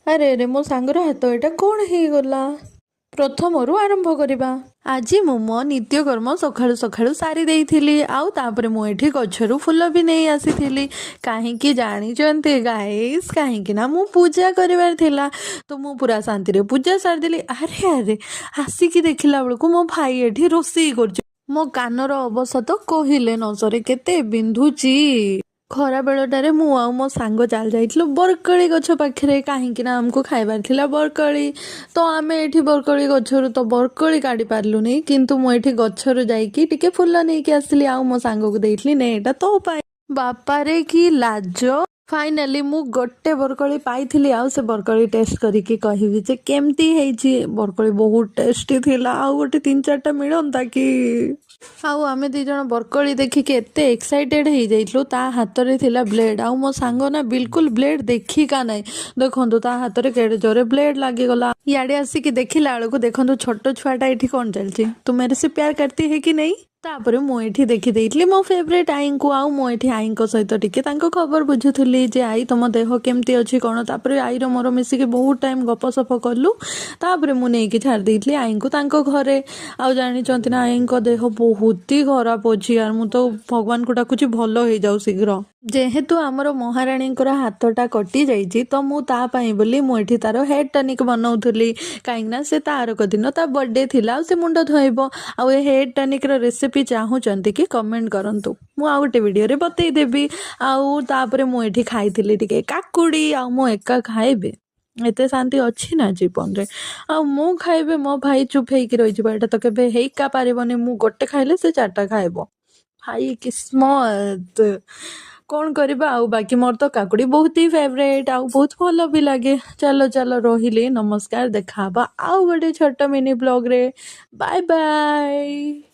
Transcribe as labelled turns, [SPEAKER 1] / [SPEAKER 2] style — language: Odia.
[SPEAKER 1] ଆରେ ଆରେ, ମୋ ସାଙ୍ଗର ହାତ ଏଇଟା କ'ଣ ହେଇଗଲା? ପ୍ରଥମରୁ ଆରମ୍ଭ କରିବା। ଆଜି ମୁଁ ମୋ ନିତ୍ୟକର୍ମ ସକାଳୁ ସକାଳୁ ସାରି ଦେଇଥିଲି ଆଉ ତାପରେ ମୁଁ ଏଠି ଗଛରୁ ଫୁଲ ବି ନେଇ ଆସିଥିଲି। କାହିଁକି ଜାଣିଛନ୍ତି ଗାଇସ୍? କାହିଁକି ନା ମୁଁ ପୂଜା କରିବାର ଥିଲା। ତ ମୁଁ ପୁରା ଶାନ୍ତିରେ ପୂଜା ସାରିଦେଲି। ଆରେ ଆରେ, ଆସିକି ଦେଖିଲା ବେଳକୁ ମୋ ଭାଇ ଏଠି ରୋଷେଇ କରୁଛି। ମୋ କାନର ଅବସ୍ଥା ତ କହିଲେ ନ ସରେ, କେତେ ବିନ୍ଧୁଛି। ଖରା ବେଳଟାରେ ମୁଁ ଆଉ ମୋ ସାଙ୍ଗ ଚାଲି ଯାଇଥିଲୁ ବରକୋଳି ଗଛ ପାଖରେ, କାହିଁକି ନା ଆମକୁ ଖାଇବାର ଥିଲା ବରକୋଳି। ତ ଆମେ ଏଠି ବରକୋଳି ଗଛରୁ ତ ବରକୋଳି କାଢ଼ି ପାରିଲୁନି, କିନ୍ତୁ ମୁଁ ଏଠି ଗଛରୁ ଯାଇକି ଟିକେ ଫୁଲ ନେଇକି ଆସିଲି ଆଉ ମୋ ସାଙ୍ଗକୁ ଦେଇଥିଲି, ନେ, ଏଇଟା ତୋ ପାଇଁ। ବାପାରେ, କି ଲାଜ! ଫାଇନାଲି ମୁଁ ଗୋଟେ ବରକୋଳି ପାଇଥିଲି ଆଉ ସେ ବରକୋଳି ଟେଷ୍ଟ କରିକି କହିବି ଯେ କେମିତି ହେଇଛି। ବରକୋଳି ବହୁତ ଟେଷ୍ଟି ଥିଲା। ଆଉ ଗୋଟେ ତିନି ଚାରିଟା ମିଳନ୍ତା କି? ଆଉ ଆମେ ଦି ଜଣ ବରକୋଳି ଦେଖିକି ଏତେ ଏକ୍ସାଇଟେଡ୍ ହେଇଯାଇଥିଲୁ। ତା ହାତରେ ଥିଲା ବ୍ଲେଡ୍ ଆଉ ମୋ ସାଙ୍ଗ ନା ବିଲକୁଲ ବ୍ଲେଡ୍ ଦେଖିକା ନାହିଁ। ଦେଖନ୍ତୁ, ତା ହାତରେ କେଡ଼େ ଜୋରେ ବ୍ଲେଡ୍ ଲାଗିଗଲା। ଇଆଡ଼େ ଆସିକି ଦେଖିଲା ବେଳକୁ ଦେଖନ୍ତୁ, ଛୋଟ ଛୁଆଟା ଏଠି କ'ଣ ଚାଲିଛି, "तू मेरे से प्यार करती है कि नहीं?" ତାପରେ ମୁଁ ଏଠି ଦେଖିଦେଇଥିଲି ମୋ ଫେଭରେଟ୍ ଆଈଙ୍କୁ ଆଉ ମୁଁ ଏଠି ଆଈଙ୍କ ସହିତ ଟିକେ ତାଙ୍କ ଖବର ବୁଝୁଥିଲି ଯେ ଆଈ, ତମ ଦେହ କେମିତି ଅଛି କ'ଣ। ତାପରେ ଆଈର ମୋର ମିଶିକି ବହୁତ ଟାଇମ୍ ଗପସପ କଲୁ। ତାପରେ ମୁଁ ନେଇକି ଛାଡ଼ି ଦେଇଥିଲି ଆଈଙ୍କୁ ତାଙ୍କ ଘରେ। ଆଉ ଜାଣିଛନ୍ତି ନା, ଆଈଙ୍କ ଦେହ ବହୁତ ହି ଖରାପ ଅଛି ଆଉ ମୁଁ ତ ଭଗବାନଙ୍କୁ ଡାକୁଛି ଭଲ ହେଇଯାଉ ଶୀଘ୍ର। ଯେହେତୁ ଆମର ମହାରାଣୀଙ୍କର ହାତଟା କଟି ଯାଇଛି, ତ ମୁଁ ତା ପାଇଁ ବୋଲି ମୁଁ ଏଠି ତାର ହେଡ୍ ଟନିକ୍ ବନଉଥିଲି, କାହିଁକିନା ସେ ତା ଆରକ ଦିନ ତା ବର୍ଥଡେ ଥିଲା ଆଉ ସେ ମୁଣ୍ଡ ଧୋଇବ। ଆଉ ଏ ହେଡ୍ ଟନିକ୍ର ରେସିପି ଚାହୁଁଛନ୍ତି କି କମେଣ୍ଟ କରନ୍ତୁ, ମୁଁ ଆଉ ଗୋଟେ ଭିଡ଼ିଓରେ ବତେଇଦେବି। ଆଉ ତାପରେ ମୁଁ ଏଠି ଖାଇଥିଲି ଟିକେ କାକୁଡ଼ି। ଆଉ ମୁଁ ଏକା ଖାଇବି, ଏତେ ଶାନ୍ତି ଅଛି ନା ଜୀବନରେ? ଆଉ ମୁଁ ଖାଇବି, ମୋ ଭାଇ ଚୁପ୍ ହେଇକି ରହିଯିବ, ଏଇଟା ତ କେବେ ହେଇକା ପାରିବନି। ମୁଁ ଗୋଟେ ଖାଇଲେ ସେ ଚାରିଟା ଖାଇବ। ଭାଇ କିସ୍ମତ, କ'ଣ କରିବା ଆଉ? ବାକି ମୋର ତ କାକୁଡ଼ି ବହୁତ ହି ଫେଭରେଟ୍ ଆଉ ବହୁତ ଭଲ ବି ଲାଗେ। ଚାଲ ଚାଲ, ରହିଲି, ନମସ୍କାର। ଦେଖା ହବା ଆଉ ଗୋଟେ ଛୋଟ ମିନି ବ୍ଲଗ୍ରେ। Bye bye.